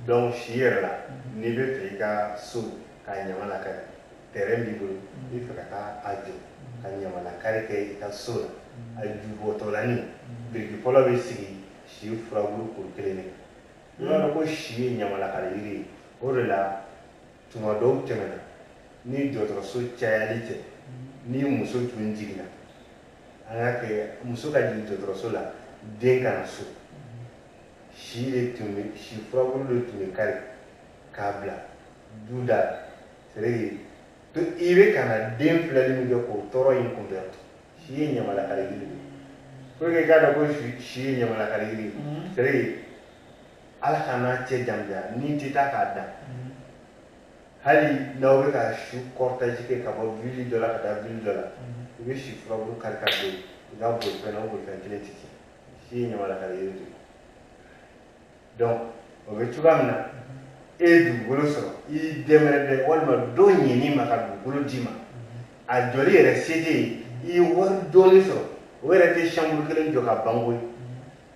Donc si yɛrɛ la, n'i bɛ fɛ i ka so ka ɲama lakari, terrain b'i bolo, i bɛ fɛ ka taa a jɔ ka ɲama lakari kɛ i ka so la, a jubɔtɔlani biriki fɔlɔ bɛ sigi si furabulu kuru kelen de kan. I b'a dɔn ko si ye ɲama lakari yiri ye. O de la tuma dɔw tɛmɛna ni dɔgɔtɔrɔso cayali tɛ, ni muso tun jiginna, an k'a kɛ muso ka jigin dɔgɔtɔrɔso la, den ka na so, si de tun bɛ, si furabulu de tun bɛ kari k'a bila du da la. C'est à dire i bɛ ka na den filɛli min kɛ k'o tɔɔrɔ in kunbɛn. Si ye ɲamalakari yiri de ye. Pour que i k'a dɔn ko si ye ɲamalakari yiri ye, c'est à dire Ala ka n'a cɛ janja, ni tɛ taa k'a dan, hali n'aw bɛ ka su cortège kɛ ka bɔ ville dɔ la ka taa ville dɔ la, i bɛ si furabulu kari ka don i ka bolifɛn na, o bolifɛn kelen tɛ tiɲɛ. Si ye ɲamalakari yiri de ye. Donc o bɛ cogoya min na, e ye dugukolo sɔrɔ, i dɛmɛrɛdɛ walima dɔ ɲin'i ma ka dugukolo d'i ma, a jɔli yɛrɛ se tɛ yen, i ye wari dɔɔni sɔrɔ, o yɛrɛ tɛ chambre kelen jɔ ka ban koyi.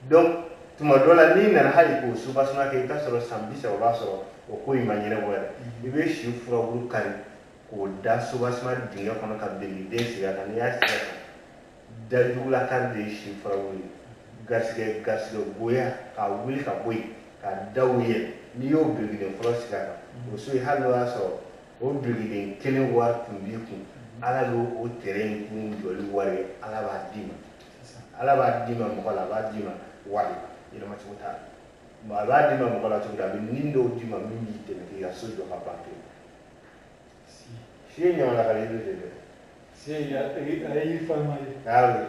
Donc tuma dɔ la, n'i nana hali k'o soubassement kɛ, i bɛ taa sɔrɔ san 30 b'a sɔrɔ o ko in ma ɲɛnabɔ yɛrɛ. I bɛ si furabulu kari k'o da soubassement dingɛ kɔnɔ ka birikiden sigi a kan. N'i y'a sigi a kan, dajugulakari de ye si furabulu ye. Garisɛgɛ, garisɛgɛ goya k'a wuli ka bɔ yen ka daw yɛlɛ. N'i y'o birikiden fɔlɔ sigi a kan, o so in, hali n'o y'a sɔrɔ o birikiden kelen wari tun b'i kun, Ala b'o o terrain in kun jɔli wari ye, Ala b'a d'i ma. Ala b'a d'i ma mɔgɔ la, a b'a d'i ma wari la, yɛlɛmacogo t'a la. A b'a d'i ma mɔgɔ la cogo di? A bɛ nin dɔw d'i ma min b'i dɛmɛ k'i ka so jɔ ka ban pewu. Si ye ɲamalakali yiri de dɛ. Si, a ye yiri farima ye. Ah oui.